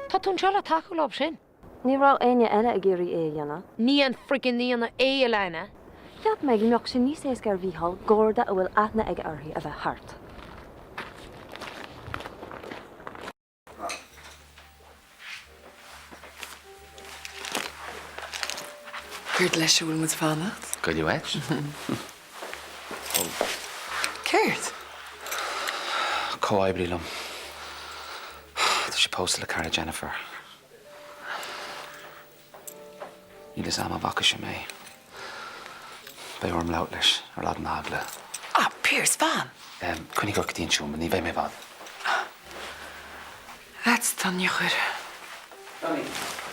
Tá tú anseo le tacú leo sin. Ní raibh éinne eile ag iarraidh é a dhéanamh. Ní an friggin ionadh é, a Leana. Cheap mé go mbeadh sé níos éasca ar Mhícheál garda a bhfuil aithne aige uirthi a bheith thart. Céard leis a bhfuil muid ag fanacht? Goile uait? Céard? Comhoibrí liom. Tá sé pósta le cara Jennifer. Níl fhios a'm an bhfaca sé mé. Beidh orm labhairt leis ar laghad an eagla. Ah, Pearse, fan! Coinnigh ort go dtí an seomra, ní bheidh mé i bhfad. That's an eochair. Danny.